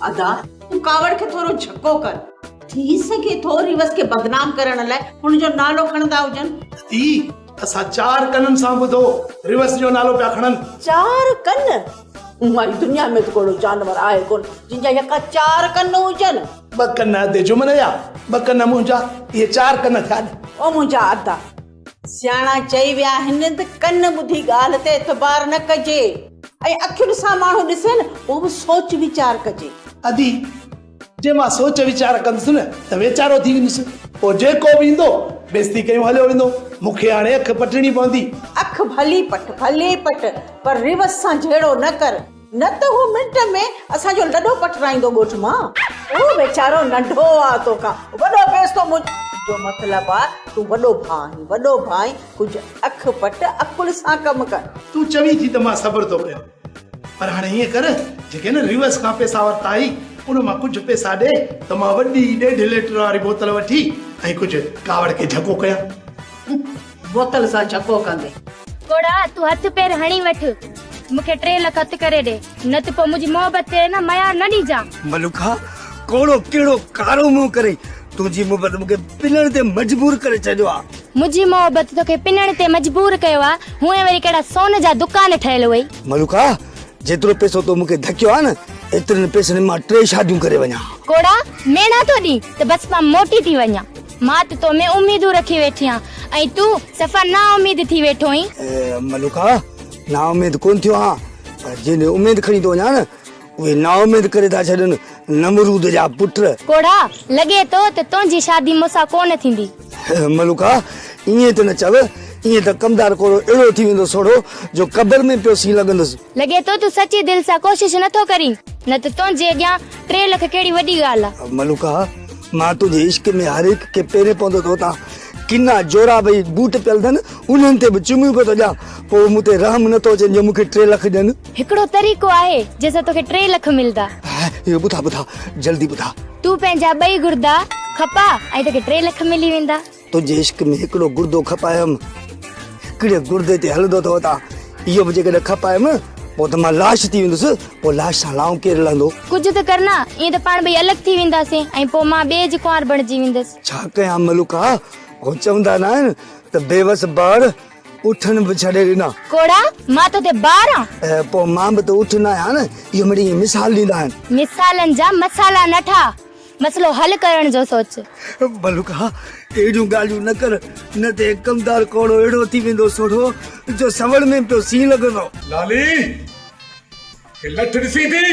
ادا، تون ڪاوڙ کي ٿورو جهڪو ڪر. ٿي سگهي ٿو ريوس کي بدنام ڪرڻ لاء هن جو نالو کڻندا هجن. ادي، اسان چار ڪنن سان ٻڌو، ريوس جو نالو پيا کڻن. چار ڪن؟ مائي، دنيا ۾ ته ڪو اهڙو جانور آهي ڪونه، جنهن جا يڪا چار ڪن هجن. ٻه ڪن ادي جمن جا، ٻه ڪن منهنجا، اهي چار ڪن ٿيا نه. او منهنجا ادا، سياڻا چئي ويا آهن ته ڪن ٻڌي ڳالهه تي اعتبار نه ڪجي ۽ اکين سان ماڻهو ڏسي نه پوء به سوچ ويچار ڪجي. ادي، جي مان سوچ ويچار ڪندس نه ته ويچارو ٿي ويندس، پوء جيڪو به ايندو بيستي ڪيون هليو ويندو. مون کي هاڻي اک پٽڻي پوندي. اک ڀلي پٽ، ڀلي پٽ، پر ريوس سان جهيڙو نه ڪر، نه ته هو منٽ ۾ اسان جو لڏو پٽرائيندو ڳوٺ مان. هو ويچارو ننڍو آ توکان، وڏو بيستو منهنجو مطلب آ تون وڏو ڀاء آهين، وڏو ڀاء آهين، ڪجهه اک پٽ، عقل سان ڪم ڪر. تون چوين ٿي ته مان صبر ٿو ڪيان، پر هاڻي ائين ڪر، جيڪي نه ريوس کان پئسا ورتا آهي، ان مان ڪجهه پئسا ڏي ته مان وڏي ڏيڍ ليٽر واري بوتل وٺي ۽ ڪجهه ڪاوڙ کي جهڪو ڪيان. بوتل سان جهڪو ڪندي. ڪوڙا، تون هٿ پير هڻي وٺ، مون کي 3 لک هٿ ڪري ڏي، نه ته پوء منهنجي محبت تي نه ميار نه ڏجان. ملوڪا، ڪوڙو ڪهڙو ڪارو منهن ڪرين، تنهنجي محبت مون کي پنڻ تي مجبور ڪري ڇڏيو آ. منهنجي محبت توکي پنڻ تي مجبور ڪيو آ، هونئن وري ڪهڙا سون جا دڪان ٺهيل هئي. ملوڪا، جيترو پئسو تو مون کي ڌڪيو آ نه، ايترن پئسن ۾ مان 3 شاديون ڪري وڃان. ڪوڙا، ميڻا ٿو ڏين ته بس مان موٽي ٿي وڃان. مان ته تو ۾ اميدون رکي ويٺي آن ۽ تون صفا نااميد ٿي ويٺو آهين. ملوڪا، نااميد ڪونه ٿيو آهيان، پر جنهن ڏي اميد کڻي ٿو وڃان نه، اهي نااميد ڪري ٿا ڇڏن، نمرود جا پٽ. ڪوڙا، لڳي ٿو ته تنهنجي شادي مون سان ڪونه ٿيندي. ملوڪا، ائين ته نه چؤ، ائين ته ڪمدار ڪوڙو اهڙو ٿي ويندو سوڙهو جو قبر ۾ پيو سين لڳندس. لڳي ٿو تون سچي دل سان ڪوشش نٿو ڪرين، نه ته تنهنجي اڳيان 3 لک ڪهڙي وڏي ڳالهه آ. ملوڪا، مان تنهنجي عشق ۾ هر هڪ کي پيرين پوندو ٿو وتان. ڪنا جوراب ۽ بوٽ پيل اٿن، انهن تي به چميون پيو ٿو ڏيان، پوء مون تي رحم نٿو اچين جو مون کي 3 لک ڏين. هڪڙو طريقو آهي، جنهن سان توکي 3 لک ملدا. اهو ٻڌاء ٻڌاء، جلدي ٻڌاء. تون پنهنجا ٻئي گردا کپاء ۽ توکي 3 لک ملي ويندا. تنهنجي عشق ۾ هڪڙو گردو کپايم، هڪڙي گردي تي هلندو ٿو وتان، اهو به جيڪڏهن کپايم، پوء ته مان لاش ٿي ويندس، پوء لاش سان لائون ڪير لهندو؟ ڪجهه ته ڪر نه، ائين ته پاڻ ٻئي الڳ ٿي وينداسين ۽ پوء مان ٻئي جي ڪنوار بڻجي ويندس. ڇا ڪيان ملوڪا، هو چوندا نه آهن ته بيوس بار اٺن به ڇڏي ڏنا. ڪوڙا، مان تو تي بار آن؟ پوء مان به ته اٺ نه آهيان نه، اهو مڙئي ائين مثال ڏيندا آهن. مثالن جا مسالا نه ٺاهه، مسئلو حل ڪرڻ جو سوچ. ملوڪا، اهڙيون ڳالهيون نه ڪر، نه ته ڪمدار ڪوڙو اهڙو ٿي ويندو سوڙهو جو سوڙ ۾ پيو سين لڳندو. لالي، هي لٺ ڏسين ٿي؟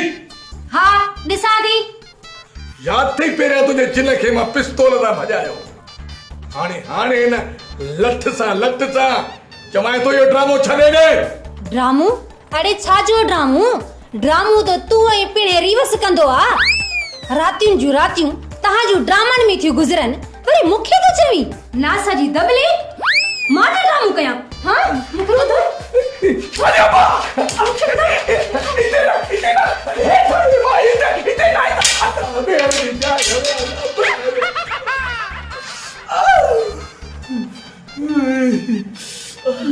ها، ڏسان ٿي. ياد اٿئي پهريان تنهنجي جن کي مان پستول سان ڀڄايو. هاڻي هاڻي هن لٺ سان لٺ سان چوانء ٿو اهو ڊرامو ڇڏي ڏي. ڊرامو؟ اڙي ڇا جو ڊرامو؟ ڊرامو ته تون ۽ پڻهين ريوس ڪندو آ. راتين جون راتيون توهان جون ڊرامن ۾ ٿيون گذرن، وري مون کي ٿو چوين؟ ناسا جي دٻلي، مان ٿي ڊرامو ڪيان؟ ها مون کي ٻڌ. اڙي ابا! هتي نه هتي نه هيٺ هڻ مان هتي هتي نه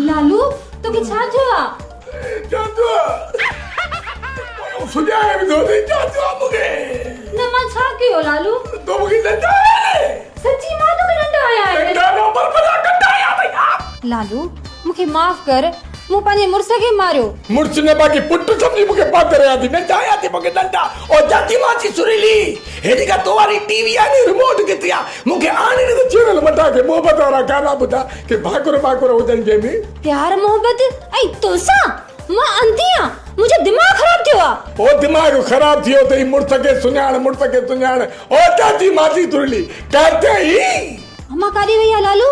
لالو توکي ڇا ٿيو آ؟ ڇا ٿيو آ؟ سڃاڻي وڌو اٿئي ڇا ٿيو آ مونکي؟ نه مان ڇا ڪيو لالو؟ تو مونکي ڏنڊا هنيا آهن. سچي مان توکي ڏنڊا هنيا آهن؟ ڏنڊا نه پر وڏا ڪنڊا هنيا اٿئي. لالو مون کي معاف ڪر، مون پنهنجي مڙس کي ماريو. مڙس نه باقي پٽ سمجهي مون کي پاتر هنيا اٿئي، ڏنڊا هنيا اٿئي مون کي ڏنڊا. او چاچي ماسي سريلي، هي جيڪا تو واري ٽي وي آهي نه ريموٽ ڪٿي آ؟ مون کي آڻي ڏي ته چيرل مٺا کي محبت وارا گانا ٻڌان ڪي ڀاڪر ڀاڪر هجن جنهن ۾. پيار محبت ۽ توسان؟ مان انڌي آن، منهنجو دماغ خراب ٿيو آ. او دماغ خراب ٿيو اٿئي، مڙس کي سڃاڻ، مڙس کي سڃاڻ. او چاچي ماسي سريلي، ڪاٿي آهين؟ امان ڪاڏي وئي آ لالو؟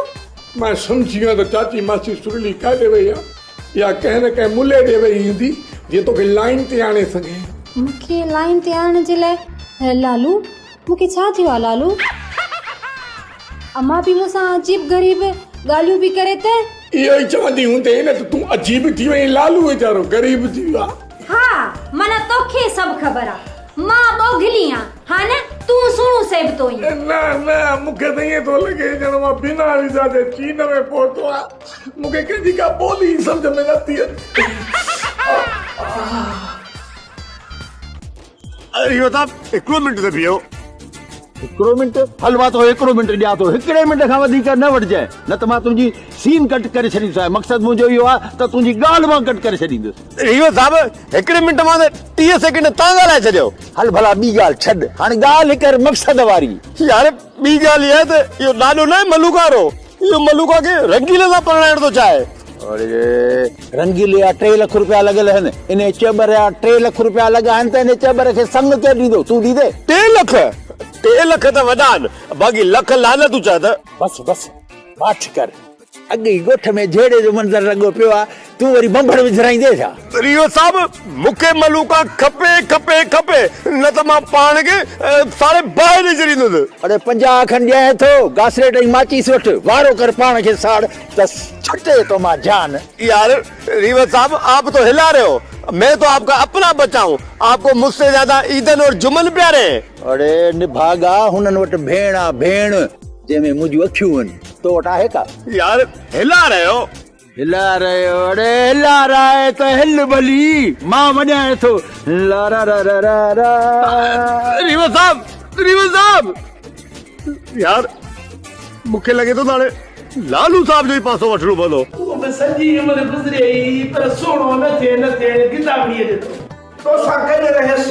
مان سمجهي ويو ته چاچي ماسي سرلي ڪاڏي وئي آ؟ اها ڪنهن نه ڪنهن ملي ڏي وئي هوندي، جيئن توکي لائين تي آڻي سگهي. مون کي لائين تي آڻڻ جي لاء لالو، مون کي ڇا ٿيو آ لالو؟ امان به مون سان عجيب غريب ڳالهيون پئي ڪري ته. اهو ئي چوندي هوندين نه ته تون عجيب ٿي وئين، لالو ويچارو غريب ٿي ويو آ. ها، معنيٰ توکي سڀ خبر آ. مان ٻوگهلي آن، ها نه؟ تون سهڻو سيبتو آهين. نه نه، مون کي ته ائين ٿو لڳي ڄڻ مان بنا ويزا جي چين ۾ پهتو آهيان. مون کي ڪنهن جي ڪا ٻولي ئي سمجهه ۾ نٿي اچي. اهو صاحب هڪڙو منٽ ته بيهو. هڪڙو منٽ؟ هل مان توکي هڪڙو منٽ ڏيان ٿو. هڪڙي منٽ کان وڌيڪ نه وٺجانء، نه ته مان تنهنجي سين ڪٽ ڪري ڇڏيندوسانء. مقصد منهنجو اهو آهي ته تنهنجي ڳالهه مان ڪٽ ڪري ڇڏيندس. اهو صاحب هڪڙي منٽ مان ته 30 سيڪنڊ تان ڳالهائي ڇڏيو. هل ڀلا ٻي ڳالهه ڇڏ، هاڻي ڳالهه ڪر مقصد واري. يار ٻي ڳالهه اها آهي ته اهو ڏاڏو ناهي ملوڪارو، اهو ملوڪا کي رنگيلي سان پرڻائڻ ٿو چاهي. اڙي رنگيلي جا 3 لک روپيا لڳل آهن، انهي چٻر جا 3 لک روپيا لڳا آهن ته انهي چٻر کي سڱ ڪير ڏيندو؟ تون ڏيندين؟ 3 لک؟ 3 لک ته وڏا آهن، باقي لک لعنتون چئه ته. بس بس ماٺ ڪر، اڳ ئي ڳوٺ ۾ جهيڙي جو منظر لڳو پيو آهي، تون وري ڀنڀڙ وجهرائيندين ڇا؟ ريو صاحب مون کي ملوڪا کپي کپي کپي، نه ته مان پاڻ کي ساڙي باهه ڏئي ڇڏيندس. اڙي 50 کن ڏيانء ٿو، گاسليٽ ۽ ماچيس وٺ، وارو ڪر پاڻ کي ساڙ ته ڇٽي تو مان جان. يار ريو صاحب آپ تو هلا رهي هو، مين تو آپ ڪا اپنا بچا هون، آپ ڪو مجھ سي زياده عيدن اور جمن پياري هين. اڙي نڀاڳا هنن وٽ ڀيڻ آ ڀيڻ، جنهن ۾ منهنجون اکيون آهن، تو وٽ آهي ڪا؟ يار هلا رهي هو. هلا رهي هو، اڙي هلا رهي ته هل ڀلي، مان وڃان ٿو. لارا را را را را. ريو صاحب، ريو صاحب. يار مون کي لڳي ٿو ته هاڻي لالو صاحب جو ئي پاسو وٺڻو پوندو. اهو به سڄي عمر گذري وئي پر سهڻو نه ٿئي نه ٿئي گدامڙيء جيترو. توسان گڏ رهيس،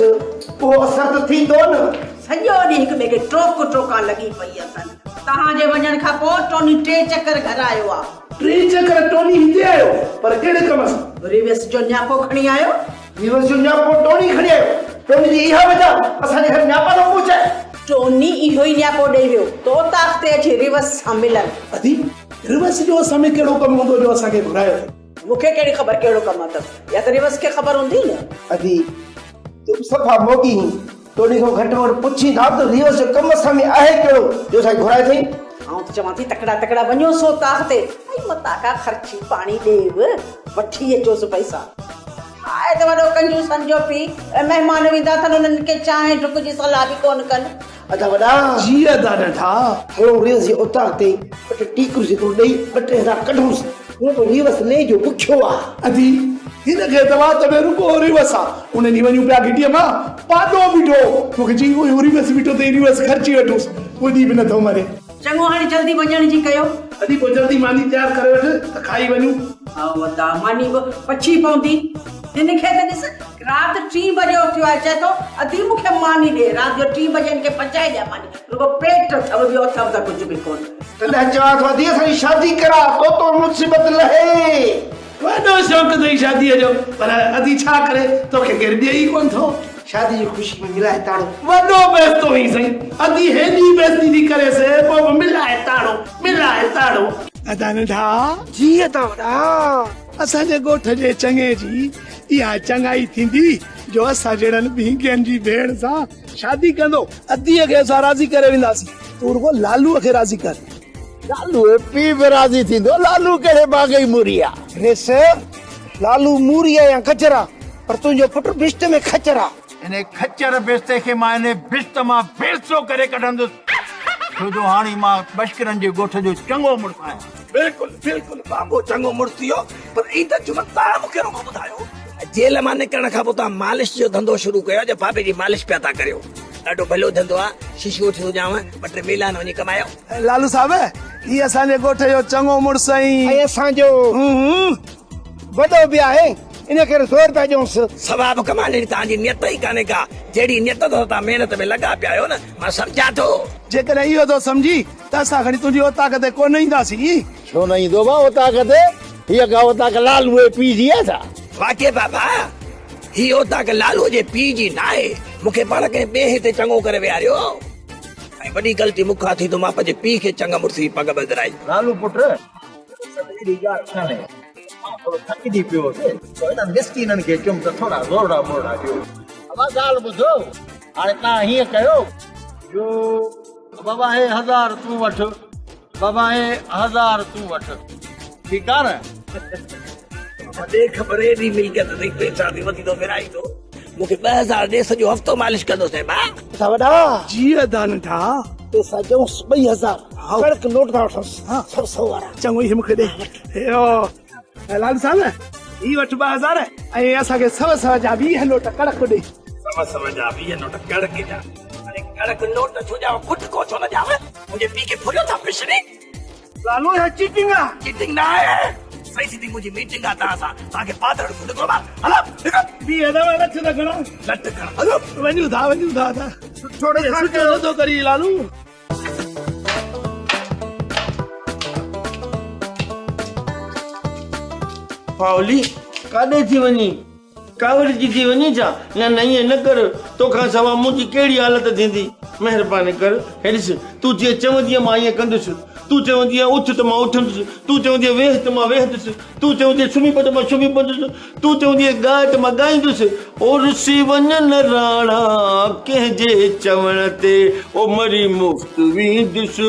اهو اثر ته ٿيندو نه. سڄو ڏينهن هڪ ٻئي کي ٽوڪ ٽوڪان لڳي پئي اٿن. توهان جي وڃڻ کان پوء ٽوني ٽي چڪر گهر آيو آ. ٽي چڪر ٽوني هتي آيو، پر ڪهڙي ڪم سان؟ ريوس جو نياپو کڻي آيو. ريوس جو نياپو ٽوني کڻي آيو. ٽوني جي اها وجهه اسان جي گهر نياپا ٿو پهچائي. ٽوني اهو ئي نياپو ڏئي ويو ته اوطاق تي اچي ريوس سان ملن. ادي، ريوس جو اسان ۾ ڪهڙو ڪم هوندو جو اسان کي گهرايو اٿن؟ مون کي ڪهڙي خبر ڪهڙو ڪم اٿس، يا ته ريوس کي خبر هوندي نه. ادي، تون به صفا موڳي هين، ٽوني کان گهٽ ۾ گهٽ پڇين ٿا ته ريوس جو ڪم اسان ۾ آهي ڪهڙو جو اسان کي گهرائي اٿئي؟ آئون ته چوان ٿي تڪڙا تڪڙا وڃوس اوطاق تي ۽ متان ڪا خرچي پاڻي ڏيو، وٺي اچوس پئسا. آهي ته وڏو ڪنجوسن جو پيء، مهمان ويندا اٿن انهن کي چانهه ڍڪ جي صلاح به ڪونه ڪن. ادا وڏا! جي ادا ننڍا! هلون ريوس جي اوطاق تي ٻه ٽي ٽيڪريون سيڪريون ڏئي ٻه ٽي هزار ڪڍونس. هونء به ريوس لي جو بکيو آ. ادي! هن کي ته وات ۾ رڳو ريوس آ. ان ڏينهن وڃون پيا گهٽيء مان پاڏو بيٺو هو. مون کي چيائين اهو ريوس بيٺو اٿئي ريوس خرچي وٺونس. ٻڌي به نٿو مري. چڱو هاڻي جلدي وڃڻ جي ڪيو. ادي پوء جلدي ماني تيار ڪري وٺ ته کائي وڃون. هائو ادا ماني به پڇي پوندي. هن کي ته ڏس رات ٽين بجي اٿيو آهي چئي ٿو ادي مون کي ماني ڏي. رات جو ٽين بجي هن کي پچائي ڏيان ماني. رڳو پيٽ اٿو ٻيو اٿو ته ڪجهه به ڪونه. تڏهن چوان ٿو ادي اسان جي شادي ڪراء تو تو مصيبت لهي. وڏو شوق اٿئي شاديء جو پر ادي ڇا ڪري توکي ڪير ڏئي ئي ڪونه ٿو. شادي جي خوشي ۾ ملائي تاڙو. وڏو بيستو هئين سائين. ادي هيڏي بيستي ٿي ڪريس پوء به ملائي تاڙو ملائي تاڙو. ادا ننڍا. جي ادا وڏا. اسان جي ڳوٺ جي چڱي جي اها چڱائي ٿيندي جو اسان جهڙن ڀينگين جي ڀيڻ سان شادي ڪندو. اديء کي اسان راضي ڪري وينداسين. تون رڳو لالوء کي راضي ڪر. لالوء پيء به راضي ٿيندو. لالو ڪهڙي باغ جي موري آ. ريس، لالو موري آ يا گجر آ، پر تنهنجو پٽ بهشت ۾ خچر آ. انهي خچر بيستي کي مان انهي بهشت مان بيستو ڪري ڪڍندس، ڇو جو هاڻي مان بشڪرن جي ڳوٺ جو چڱو مڙس آهيان. بلڪل بلڪل بابو چڱو مڙس ٿي ويو، پر ايندڙ جمعي توهان مون کي رڳو ٻڌايو. جيل مان نڪرڻ کان پوء توهان مالش جو ڌنڌو شروع ڪيو جو بابي جي مالش پيا ٿا ڪريو. ڏاڍو ڀلو ڌنڌو آ، شيشو وٺي ٿو ڏيانو، ٻه ٽي ميلان وڃي ڪمايو. لالو صاحب، هي اسان جي ڳوٺ جو چڱو مڙس ۽. ۽ اسان جو وڏو به آهي، ان ڪري زور پيا ڏيونس. ثواب ڪمائڻ جي توهان جي نيت ئي ڪانهي ڪا، جهڙي نيت سان توهان محنت ۾ لڳا پيا آهيو نه، مان سمجهان ٿو. جيڪڏهن اهو ٿو سمجهين ته اسان کڻي تنهنجي اوطاق تي ڪونه اينداسين. ڇو نه ايندو ڀاء اوطاق تي؟ هيء ڪا اوطاق لالوء جي پيء جي آهي ڇا؟ واقعي بابا، هيء اوطاق لالوء جي پيء جي ناهي، مون کي پاڻ ڪنهن ٻئي هتي چڱو ڪري ويهاريو. ۽ وڏي غلطي مون کان ٿي ته مان پنهنجي پيء کي چڱ مڙس جي پڳ ٻڌرائي. لالو پٽ، اصل اهڙي ڳالهه ڪانهي. مان ٿورو ٿڪجي پيو هوس، سو انهن مسڪينن کي چيم ته ٿورا زورڙا مورڙا ڏيو. ابا ڳالهه ٻڌو، هاڻي توهان هيئن ڪيو جو بابا هي هزار تون وٺ، بابا هي هزار تون وٺ، ٺيڪ آ نه؟ بابا ڏي خبر ايڏي ملڪيت اٿئي پئسا ٿي وڌي ٿو ورهائين ٿو. مون کي 2000 ڏي سڄو هفتو مالش ڪندوسين ڀاء. ادا وڏا. جي ادا ننڍا. پئسا ڏيونس ٻئي هزار ڪڙڪ نوٽ ٿا وٺونس سو سو وارا. چڱو هي مون کي ڏي. هي لال صاحب هي وٺ 2000 ۽ اسان کي سو سو جا 20 نوٽ ڪڙڪ ڏي. سوا سؤ جا 20 نوٽ ڪڙڪ جا. اڙي ڪڙڪ نوٽ ڇو ڏيانو، گٽڪو ڇو نه ڏيانو؟ منهنجي پيء کي ڦريو ٿا پڇني. لالو اها چيٽنگ آ. چيٽنگ نه آهي، صحيح سڌي منهنجي ميٽنگ آ توهان سان، توهان کي پادرڙ کان نڪرو ٻاهر. هلو نڪرو. بيهه نه لٺ نه کڻان. لٺ کڻ. هلو وڃون ٿا، وڃون ٿا اسان. سٺو نه ٿا سٺو نه ٿو ڪرين لالو. پاولي، ڪاڏي ٿي وڃين؟ ڪاوڙجي ٿي وڃين ڇا؟ نه نه ائين نه ڪر، توکان سوا منهنجي ڪهڙي حالت ٿيندي؟ مهرباني ڪر، هي ڏس، تون جيئن چوندينء مان ائين ڪندس. تون چوندينء اٿ ته مان اٿندس، تون چوندينء ويهه ته مان ويهندس، تون چوندينء سمهي پو ته مان سمهي پوندس، تون چوندينء ڳاء ته مان ڳائيندس. او رسي وڃ نه راڻا ڪنهن جي چوڻ تي، او مري مفت ويندس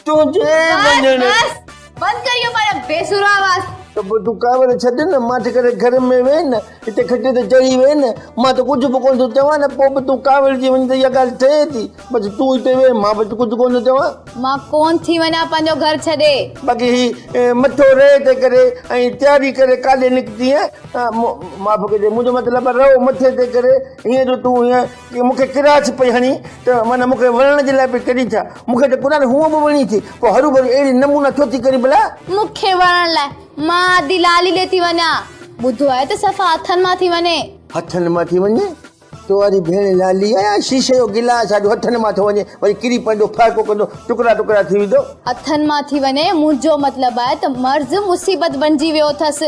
تنهنجي وڃڻ. بس بس بند ڪر اهو پنهنجو بي سرو آواز. ته پوء تون ڪاوڙ ڇڏ نه، ماٺ ڪري گهر ۾ ويهه نه، هتي کٽ تي چڙهي ويهه نه، مان ته ڪجهه به ڪونه ٿو چوان نه، پوء به تون ڪاوڙجي وڃين ته اها ڳالهه ٺهي ٿي. بس تون هتي ويهه، مان به ڪجهه ڪونه ٿو چوان. مان ڪونه ٿي وڃان پنهنجو گهر ڇڏي. باقي هي مٿو رئي تي ڪري ۽ تياري ڪري ڪاڏي نڪتينء؟ معاف ڪجي، منهنجو مطلب آهي رئو مٿي تي ڪري هيئن جو تون هيئن مون کي ڪراچ پئي هڻين ته معنيٰ مون کي وڻڻ جي لاء پئي ڪرين ڇا؟ مون کي ته قرآن هونء به وڻي ٿي، پوء هروڀرو اهڙي نمونا ڇو ٿي ڪرين ڀلا؟ مون کي وڻڻ لاء مان ادي لالي ڏي ٿي وڃان. ٻڌو آهي ته صفا هٿن مان ٿي وڃي. هٿن مان ٿي وڃي؟ تو واري ڀيڻ لالي آ يا شيشي جو گلاس آ جو هٿن مان ٿو وڃي، وري ڪري پوندو، ڦهڪو ڪندو، ٽڪرا ٽڪرا ٿي ويندو. هٿن مان ٿي وڃي، منهنجو مطلب آهي ته مرض مصيبت بنجي ويو اٿس.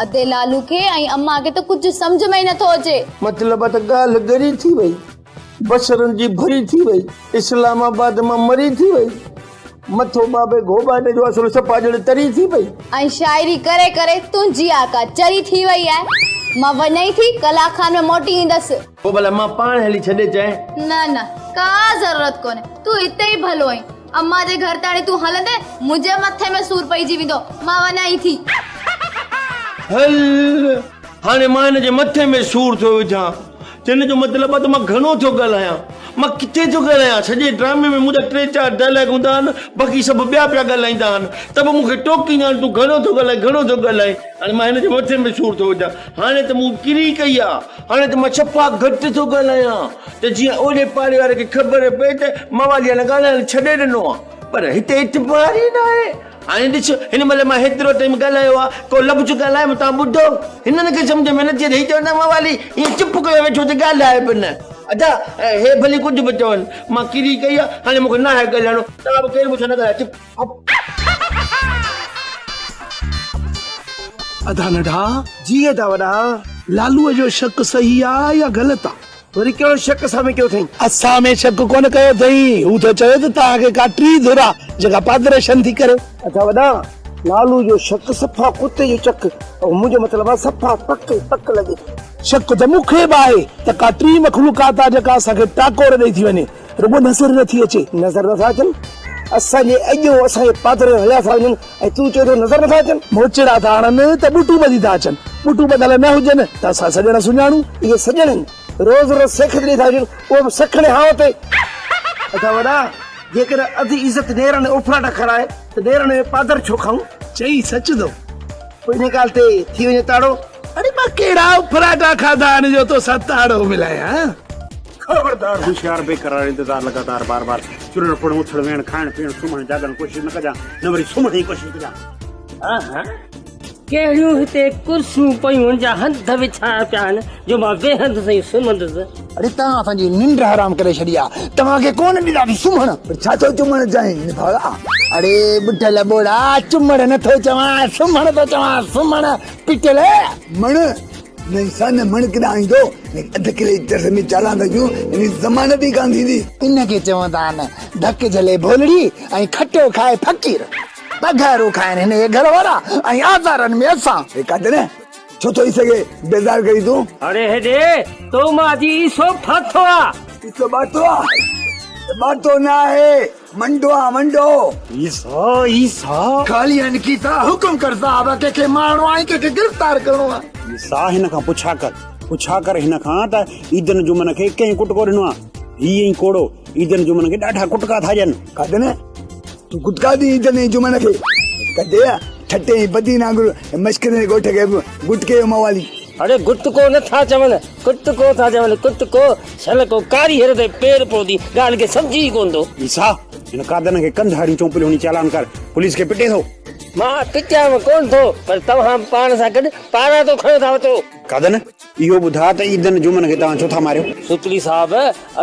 ادي لالو کي ۽ امان کي ته ڪجهه سمجهه ۾ ئي نٿو اچي. مطلب ته ڳالهه ڳري ٿي وئي، بصرن جي ڀري ٿي وئي، اسلام آباد مان مري ٿي وئي، مٿو بابي گهوٻاٽي جو اصل صفا ڄڻ تري ٿي پئي. ۽ شاعري ڪري ڪري تنهنجي آڪا چري ٿي وئي آهي. مان وڃئي ٿي ڪلاڪ کن ۾ موٽي ايندس. پوء ڀلا مان پاڻ هلي ڇڏي اچانء؟ نه نه ڪا ضرورت ڪونهي، تون هتي ئي ڀلو آهين. امان جي گهر تاڻي تون هلندين، منهنجي مٿي ۾ سور پئجي ويندو. مان وڃان ئي ٿي. هل هاڻي مان هن جي مٿي ۾ سور ٿو وجهان. تنهن جو مطلب آ ته مان گهڻو ٿو ڳالهايان. مان ڪٿي ٿو ڳالهايان؟ سڄي ڊرامي ۾ منهنجا ٽي چار ڊائلاگ هوندا آهن، باقي سڀ ٻيا پيا ڳالهائيندا آهن. ته به مون کي ٽوڪيندا آهن، تون گهڻو ٿو ڳالهائين، گهڻو ٿو ڳالهائين. هاڻي مان هن جي مٿي ۾ سور ٿو وجهان. هاڻي ته مون ڪري ڪئي آ. هاڻي ته مان صفا گهٽ ٿو ڳالهايان ته جيئن اوڙي پاڙي واري کي خبر پئي ته مواليء نه ڳالهائڻ ڇڏي ڏنو آ. پر هتي اعتبار ئي ناهي. هاڻي ڏس، هن مهل مان هيترو ٽائيم ڳالهايو آ، ڪو لفظ ڳالهايم توهان ٻڌو؟ هنن کي سمجهه ۾ نٿي اچي، هي چون ٿا موالي ائين چپ ڪيو ويٺو ته ڳالهائي به نه. ادا، هي ڀلي ڪجهه به چون، مان ڪري ڪئي آ، هاڻي مون کي ناهي ڳالهائڻو، توهان به ڪير مون سان نه ڳالهايو، چپ. ادا ننڍا. جي ادا وڏا. لالوء جو شڪ صحيح آ يا غلط آ؟ وري ڪهڙو شڪ اسان ۾ ڪيو اٿئين؟ اسان ۾ شڪ ڪونه ڪيو اٿئين. هو ٿو چوي ته توهان کي ڪا ٽين ڌر آ جيڪا پادرشن ٿي ڪري. ادا وڏا، لالو جو شڪ صفا ڪتي جو چڪ ۽ منهنجو مطلب آ صفا پڪ ئي پڪ لڳي ٿو. شڪ ته مون کي به آهي ته ڪا ٽين مخلوقات آ جيڪا اسان کي ٽاڪور ڏئي ٿي وڃي. رڳو نظر نه ٿي اچي. نظر نه ٿا اچن؟ اسان جي اڳيون اسان جي پادرن هليا ٿا وڃن ۽ تون چئين ٿو نظر نه ٿا اچن؟ موچڙا ٿا هڻن ته ٻوٽو ٻڌي ٿا اچن. ٻوٽو ٻڌل نه هجن ته اسان سڄڻ سڃاڻون. اهي سڄڻ آهن، روز روز سيکت ڏئي ٿا وڃن، اهو به سکڻي هانء تي. ادا وڏا، جيڪڏهن اڌ عزت نيرن ۽ اوڦراٽا کارائي ته نيرن ۾ پادر ڇو کائون؟ چئي سچ ٿو. پوء انهيء ڳالهه تي ٿي وڃي تاڙو. اڙي مان ڪهڙا اوڦراٽا کاڌا آهن جو توسان تاڙو ملايان؟ خبردار! هوشيار، بيقرار، انتظار، لڳاتار، بار بار، چرڻ پڙهڻ، اٿڻ ويهڻ، کائڻ پيئڻ، سمهڻ جاڳڻ، ڪوشش نه ڪجان، نه وري سمهڻ جي ڪوشش ڪجان. ڪهڙيون هتي ڪرسيون پيون آهن جا هنڌ وڇايا پيا آهن جو مان ويهندس ۽ سمهندس. اڙي توهان اسان جي ننڊ حرام ڪري ڇڏي آ، توهان کي ڪونه ڏينداسين سمهڻ. پر ڇا ٿو چمڻ چاهين نڀاڳا؟ اڙي ٻڍل ٻوڙا، چمڻ نه ٿو چوان، سمهڻ ٿو چوان، سمهڻ، پٽيل. مڻ نه سن مڻ ڪيڏانهن ايندو؟ اڌ ڪلي چرس ۾ چالان ٿا ڪيون، يعني ضمانت ئي ڪانه ٿيندي. ان کي چوندا آهن ڌڪ جهلي ڀولڙي ۽ کٽو کائي فقير. پگهارون کائن هن جي گهر وارا ۽ آزارن ۾ اسان. هي قادر ڇو ٿو عيسي کي بيزار ڪرين تون؟ اڙي هيڏي تو مان جي عيسو ڦاٿو آ. عيسو ٻاٽو آ؟ ٻاٽو نه آهي. منڊو آ منڊو. عيسيٰ عيسيٰ. خالي هن کيسا حڪم ڪر صاحب ڪنهن کي مارڻو آ ۽ ڪنهن کي گرفتار ڪرڻو آ. عيسيٰ هن کان پڇا ڪر پڇا ڪر هن کان ته عيدن جمن کي ڪنهن ڪٽڪو ڏنو آ. هي ۽ ڪوڙو عيدن جمن کي ڏاڍا ڪٽڪا ٿا ڏين. ڪڏهن تون ڪٽڪا ڏين عيدن ۽ جمن کي. ڪڏهن ٺٽي ۽ بدين وانگر مشڪرين جي ڳوٺ کي به گٽڪي جو موالي. اڙي گٽڪو نه ٿا چون، ڪٽڪو ٿا چون، ڪٽڪو، شل ڪو ڪاريهر تي پير پوندي، ڳالهه کي سمجهي ئي ڪونه ٿو. عيسيٰ، هن قادن کي ڪنڌ هڻي چونپليون هڻي چالان ڪر، پوليس کي پٽي ٿو. مان پٽيانو ڪونه ٿو، پر توهان به پاڻ سان گڏ پاراتو کڻيو ٿا وتو. قادن، اهو ٻڌاء ته عيدن جمن کي توهان ڇو ٿا ماريو؟ سوتلي صاحب،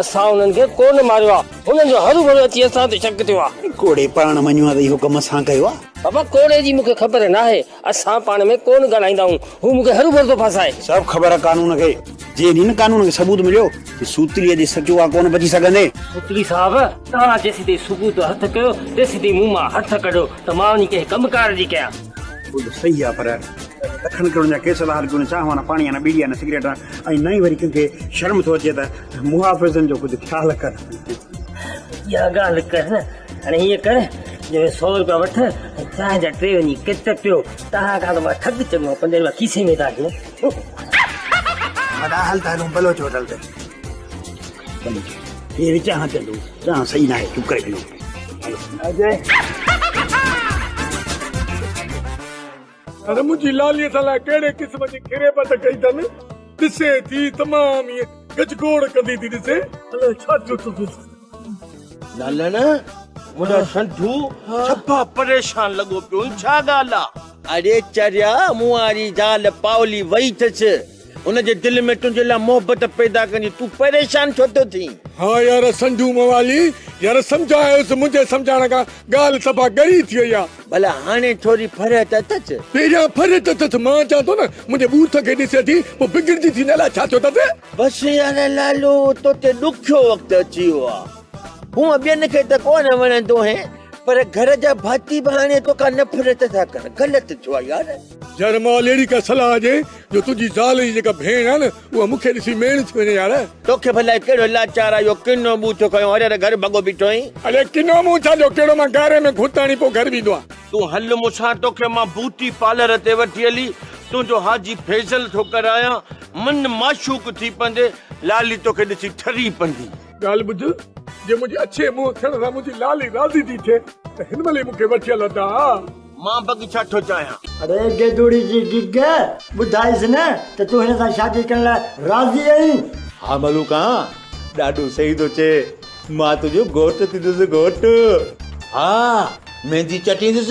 اسان انهن کي ڪونه ماريو آ. هنن جو هروڀرو اچي اسان تي شڪ ٿيو آ. ڪوڙي پاڻ مڃيو آ ته اهو ڪم اسان ڪيو آ. بابا ڪوڙي جي مون کي خبر ناهي. اسان پاڻ ۾ ڪونه ڳالهائيندا آهيون. هو مون کي هروڀرو ٿو ڦاسائي. سڀ خبر آ قانون کي. جي هن قانون کي ثبوت مليو ته سوتليء جي سچو آ ڪونه بچي سگهندي. سوتلي صاحب، توهان جيسيتائين ثبوت هٿ ڪيو تيسيتائين مون مان هٿ ڪڍو ته مان وڃي ڪنهن ڪم ڪار جي ڪيان. ٻڌ صحيح آ پر لکن ڪروڙن جا ڪيس ٿا هر ڪو نه چانهه آ نه پاڻي آ نه ٻيڙي آ نه سگريٽ آ ۽ نه ئي وري ڪنهن کي شرم ٿو اچي ته محافظن جو ڪجهه خيال ڪر. اها ڳالهه ڪر نه هاڻي هيئن ڪر جو هي سو روپيا وٺ ۽ چانهه جا ٽي وڃي ڪٽ پيو تهان کان ته مان ٺڳ چڱو آ پنج روپيا کيسي ۾ ٿا رکيون. وڏا هل ته هلون بلوچ هوٽل تي. بلوچ هي به چانهه پيئندو چانهه صحيح ناهي چپ ڪري پيئون. پر منهنجي لاليء سان الائي ڪهڙي قسم جي کريبت ڪئي اٿن. ڏسي ٿي تمام ائين گجگوڙ ڪندي ٿي ڏسي. الائي ڇا ٿيو اٿس. لالڻ، منهنجا سنڍو صفا پريشان لڳو پيو آهين، ڇا ڳالهه آ؟ اڙي چريا، مون واري زال پاولي وئي اٿس. هن جي دل ۾ تنهنجي لاء محبت پيدا ڪندي، تون پريشان ڇو ٿو ٿين؟ ها يار سنڍو موالي، يار سمجهايوس، منهنجي سمجهائڻ کان ڳالهه صفا ڳري ٿي وئي آ. ڀلا هاڻي ٿوري فرحت اٿس؟ پهريان فرحت اٿس، مان چوان ٿو نه، منهنجي ٻوٿ کي ڏسي ٿي، پوء بگڙجي ٿي نه الائي ڇا ٿيو اٿس. بس يار لالو، تو تي ڏکيو وقت اچي ويو آ. هونء ٻين کي ته ڪونه وڻندو هين، پر گهر جا ڀاتي به هاڻي توکان نفرت ٿا ڪن، غلط ٿيو آ يار. يار مال اهڙي ڪا صلاح ڏي جو تنهنجي زال جي جيڪا ڀيڻ آهي نه اها مون کي ڏسي ميڻ ٿي وڃي يار. توکي ڀلا ڪهڙو لاچار آ اهو ڪنو ٻوٿ کنيو هر هر گهر ڀڳو بيٺو آهين. اڙي ڪنو مون ڇا جو ڪهڙو مان گاري ۾ گهت هڻي پوء گهر ويندو آهيان. تون هل مون سان توکي مان بوٽي پارلر تي وٺي هلي تنهنجو حاجي فيصل ٿو ڪرايان من معشوق ٿي پوندي لالي توکي ڏسي ٺري پوندي. ڳالهه ٻڌ جي منهنجي اڇي منهن ٿيڻ سان منهنجي لالي راضي ٿي ٿئي ته هن مهل ئي مون کي وٺي هل ادا. مان بگ ڇا ٿو چاهيان؟ اڙي گيدوڙي جي گگ، ٻڌائيس نه ته تون هن سان شادي ڪرڻ لاء راضي آهين؟ ها ملوڪان، ڏاڏو صحيح ٿو چئي، مان تنهنجو گهوٽ ٿيندس گهوٽ. ها، ميندي چٽيندس،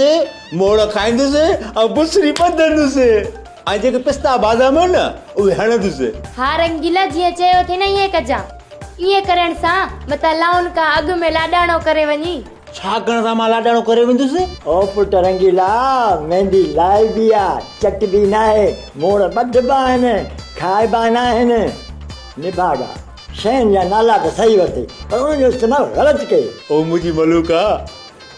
موڙ کائيندس ۽ بسري ٻڌندس ۽ جيڪي پستا بادام آهن نه، اهي هڻندس. ها رنگيلا، جيئن چيو اٿئي نه ائين ڪجان. ائين ڪرڻ سان متان لائن کان اڳ ۾ لاڏاڻو ڪري وڃين. ڇا ڪرڻ سان مان لاڏاڻو ڪري ويندس؟ او پٽ رنگيلا، ميندي لائبي آ، چٽبي ناهي، موڙ ٻڌبا آهن، کائبا ناهن. نڀاڳا، شين جا نالا ته صحيح ورتئي، پر انهن جو استعمال غلط ڪيئي. او منهنجي ملوڪا،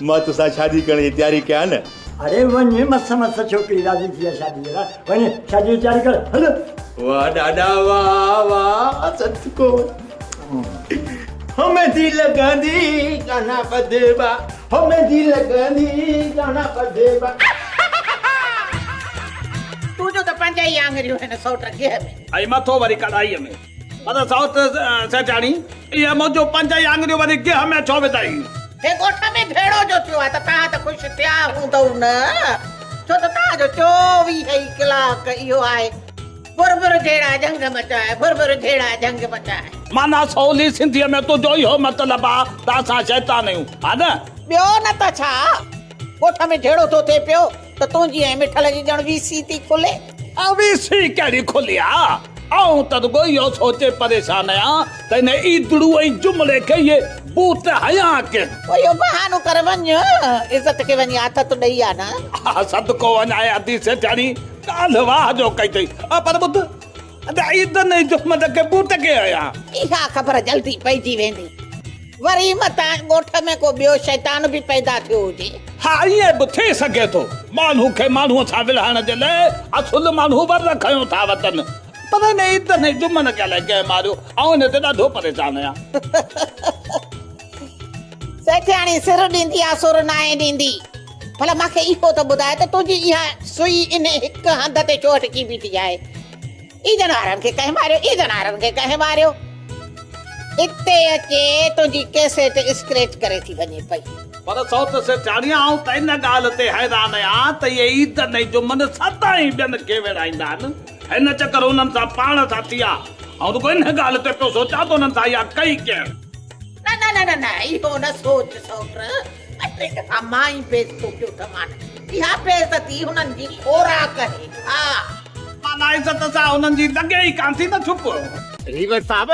مان توسان شادي ڪرڻ جي تياري ڪيان نه؟ اڙي وڃ، مس مس ڇوڪري راضي ٿي آ شادي جي لاء، وڃ شادي جي تياري ڪر، هل. واه ڏاڏا واه واه صدقو. هو ميندي لڳندي گانا ٻڌبا هو ميندي لڳندي گانا ٻڌبا. تنهنجو ته پنج ئي آڱريون هن سئوٽ گيهه ۾. ۽ مٿو وري ڪڙهائيء ۾. پر سئوٽ سيٺياڻي، اهي منهنجون پنج ئي آڱريون وري گيهه ۾ ڇو وڌائين؟ هي ڳوٺ ۾ جهيڙو جو ٿيو آهي ته توهان ته خوش ٿيا هوندؤ نه؟ ڇو ته توهان جو چوويهه ئي ڪلاڪ اهو آهي. ڀر ڀر جهيڙا جهنگ مچاء، ڀر ڀر جهيڙا جهنگ مچاء. معنيٰ سولي سنڌيء ۾ تنهنجو اهو مطلب آ ته اسان شيطان آهيون، ها نه؟ ٻيو نه ته ڇا؟ ڳوٺ ۾ جهيڙو ٿو ٿئي پيو ته تنهنجي ۽ مٺل جي ڄڻ وي سي ٿي کلي. وي سي ڪهڙي کلي آ؟ آئون ته رڳو اهو سوچي پريشان آهيان ته ان عيدڙو ۽ جملي کي اهي بوٽ هنيا ڪنهن؟ پوء اهو بهانو ڪر وڃ، عزت کي وڃي آٿت ڏئي آ نه. ها صدقو وڃانء ادي سيٺياڻي، ڳالهه واهه جو ڪئي اٿئي. پر ٻڌ، ادا عيدن ۽ جمن کي بوٽ ڪنهن هنيا؟ اها خبر جلدي پئجي ويندي. وري متان ڳوٺ ۾ ڪو ٻيو شيطان به پيدا ٿيو هجي. ها ائين به ٿي سگهي ٿو. ماڻهو کي ماڻهوء سان وڙهائڻ جي لاء اصل ماڻهو ور کنيو ٿا وتن. پر هن عيدن ۽ جمن کي الائي ڪنهن ماريو. آئون ان تي ڏاڍو پريشان آهيان. سيٺياڻي سر ڏيندي آ سر ناهي ڏيندي. ڀلا مان کي اهو ته ٻڌاء ته تنهنجي اها سئي ان هڪ هنڌ تي ڇو اٽڪي بيٺي آهي؟ عيدن وارن کي ڪنهن ماريو؟ عيدن وارن کي ڪنهن ماريو؟ اتي اچي تنهنجي ڪيسيٽ اسڪريچ ڪري ٿي وڃي پئي. پر سوت سيٺياڻي آئون ته ان ڳالهه تي حيران آهيان ته اهي عيدن ۽ جمعن سدائين ٻين کي ويڙهائيندا آهن. هن چڪر انهن سان پاڻ ٿا ٿيا. آئون رڳو ان ڳالهه تي پيو سوچان ته انهن سان اها ڪئي ڪنهن؟ نه نه نه نه نه اهو نه سوچ سئوٽ، ٻه ٽي دفعا مان ئي بيعزتو ڪيو اٿمان. اها بيعزتي هنن جي خوراڪ آهي. ها. معنيٰ عزت سان انهن جي لڳي ئي ڪانه ٿي نه ڇپ. ريور صاحب،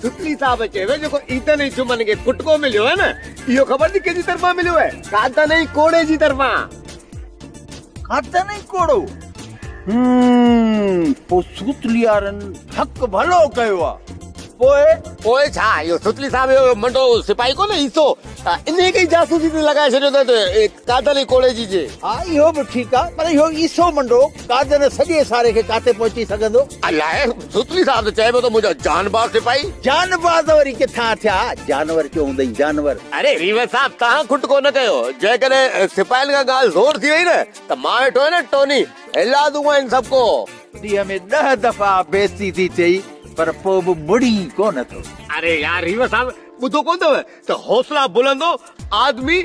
ستلي صاحب چيو جيڪو عيدن ۽ جمعن کي ڪٽڪو مليو آهي نه، اهو خبر ٿي ڪنهن جي طرفان مليو آهي؟ قادن ۽ ڪوڙي جي طرفان. قادن ۽ ڪوڙو؟ هم، پوء سوتلي وارن حق ڀلو ڪيو آ. پوء؟ پوء ڇا، اهو ستلي صاحب جو منڊو سپاهي ڪونهي عيسو، انهيء کي ئي جاسوسي تي لڳائي ڇڏيو اٿس قادن ۽ ڪوڙي جي جي. ها اهو به ٺيڪ آ، پر اهو عيسو منڊو قادن سڄي ساري کي ڪاتي پهچي سگهندو؟ الائي، ستلي صاحب ته چئي پيو ته منهنجا جانباز سپاهي. جانباز وري ڪٿان ٿيا؟ جانور ڪيو هوندئي جانور. اري ريور صاحب توهان کٽڪو نه ڪيو، جيڪڏهن سپاهين کان ڳالهه زور ٿي وئي نه ته مان ويٺو آهيان نه ٽوني، هلا دونگا ان سب ڪو. ڏينهن ۾ ڏهه دفعا بيعزتي ٿي ٿئي پر پوء به مڙي ڪونه ٿو. اري يار ريور صاحب ٻڌو ڪونه اٿو ته حوصلا بلند هو آدمي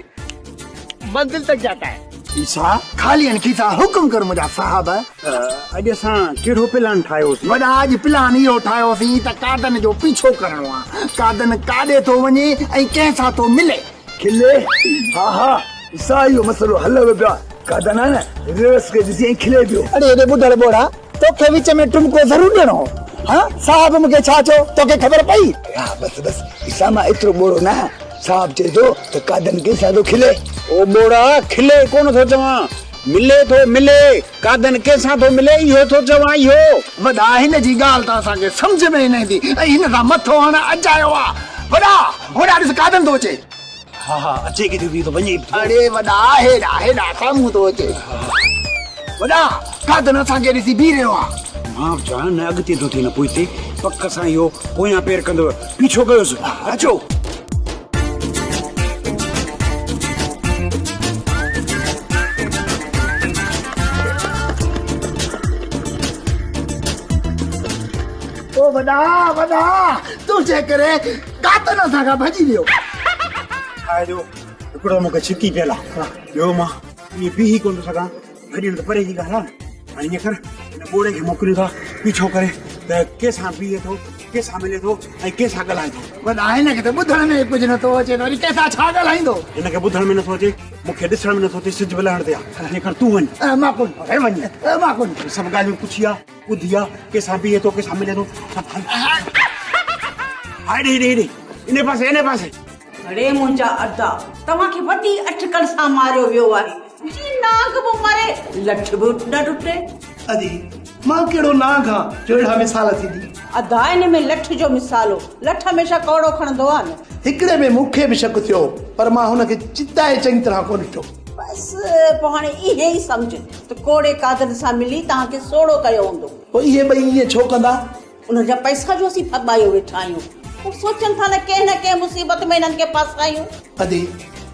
منزل تڪ جاتا هي. عيسيٰ، خالي هن کيسا حڪم ڪر منهنجا صاحب. اڄ اسان ڪهڙو پلان ٺاهيوسين؟ وڏا اڄ پلان اهو ٺاهيوسين ته قادن جو پيڇو ڪرڻو آ. قادن ڪاڏي ٿو وڃي ۽ ڪنهن سان ٿو ملي. کلي، ها ها عيسيٰ اهو مسئلو حل هيو پيو آ. قادن آ نه ريوس کي ڏسي ۽ کلي پيو. اڙي هيڏي ٻڍڙ ٻوڙا، توکي وچ ۾ ٽمڪو ضرور ڏيڻو هو. ها صاحب مون کي ڇا چيو توکي خبر پئي؟ ها بس بس عيسيٰ مان ايترو ٻوڙو نه آهيان. صاحب چئي ٿو ته قادن ڪنهن سان ٿو کلي؟ او ٻوڙا، کلي ڪونه ٿو چوان، ملي ٿو ملي، قادن ڪنهن سان ٿو ملي اهو ٿو چوان اهو. وڏا هن جي ڳالهه ته اسان کي سمجهه ۾ ئي نه ايندي ۽ هن سان مٿو هڻڻ اجايو آ. وڏا، هوڏا ڏس قادن ٿو اچي. ها ها اچي ڪٿي ٿو، هي ته وڃي به ٿو. اڙي وڏا، هيڏا هيڏا سامهون ٿو اچي. وڏا، قادن اسان کي ڏسي بيهي رهيو آ. مان به چوان نه اڳتي ٿو ٿئي نه پوئتي، پڪ سان اهو پويان پير ڪندو. پيڇو ڪيوس، اچو. او وڏا وڏا تنهنجي ڪري قاتل اسان کان ڀڄي ويو. ڇا آهي جو هڪڙو مون کي ڇڪي پيل آ، ٻيو مان ائين بيهي ڪونه ٿو سگهان. ڀڄڻ ته پري جي ڳالهه آ نه. هاڻي ائين ڪر، هن ٻوڙي کي موڪليون ٿا پيڇو ڪري ته ڪنهن سان بيهي ٿو، ڪنهن سان ملي ٿو ۽ ڪنهن سان ڳالهائي ٿو. وڏا هن کي ته ٻڌڻ ۾ ئي ڪجهه نٿو اچي ته وري ڪنهن سان ڇا ڳالهائيندو. هن کي ٻڌڻ ۾ نٿو اچي، مون کي ڏسڻ ۾ نٿو اچي، سج به لهڻ تي آ. ائين ڪر تون وڃ. مان ڪونه. هي وڃ. مان ڪونه. سڀ ڳالهيون پڇي آ، ٻڌي آ، ڪنهن سان بيهي ٿو، ڪنهن سان ملي ٿو. سڀ هل. هيڏي هيڏي هيڏي، انهي پاسي انهي پاسي. اڙي منهنجا ادا، توهان کي وڏي اٽڪل سان ماريو ويو آهي. جي نانگ به مري، لٺ به نه ٽٽي. ادي، مان ڪهڙو نانگ آن جو اهڙا مثال ٿي ڏين. ادا، ان ۾ لٺ جو مثال هو. لٺ هميشه ڪوڙو کڻندو آ نه. هڪڙي ۾ مون کي به شڪ ٿيو هو، پر مان هن کي چتائي چڱي طرح ڪونه ڏٺو. بس، پوء هاڻي اهي ئي سمجهه ته ڪوڙي قادر سان ملي توهان کي سوڙهو ڪيو هوندو. پوء اهي ٻئي ائين ڇو ڪندا؟ انهن جا پئسا جو اسين ڦٻايو ويٺا آهيون. هو سوچن ٿا نه ڪنهن نه ڪنهن مصيبت ۾ انهن کي ڦاسايون. ادي،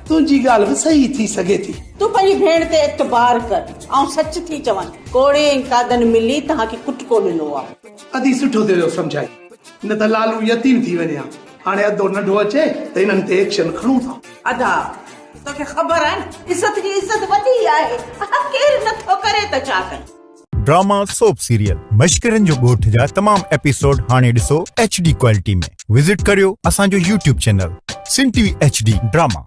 تنهنجي ڳالهه به صحيح ٿي سگهي ٿي. تون پنهنجي ڀيڻ تي اعتبار ڪر. آئون سچ ٿي چوان. ڪوڙي ۽ قادن ملي توهان کي ڪٽڪو ڏنو آ. ادي سٺو ٿيو جو سمجهائي. نه ته لالو يتيم ٿي وڃي ها. هاڻي ادو ننڍو اچي ته انهن تي ايڪشن کڻون ٿا. ادا، توکي خبر آهي نه عزت جي عزت وڏي آهي. اها ڪير نٿو ڪري ته ڇا ڪري. ڊراما سوپ سيريل مشڪرن جو ڳوٺ جا تمام ايپيسوڊ هاڻي ڏسو ايڇ ڊي ڪوالٽي ۾ وزٽ ڪريو اسان جو YouTube channel Sindh T V H D drama.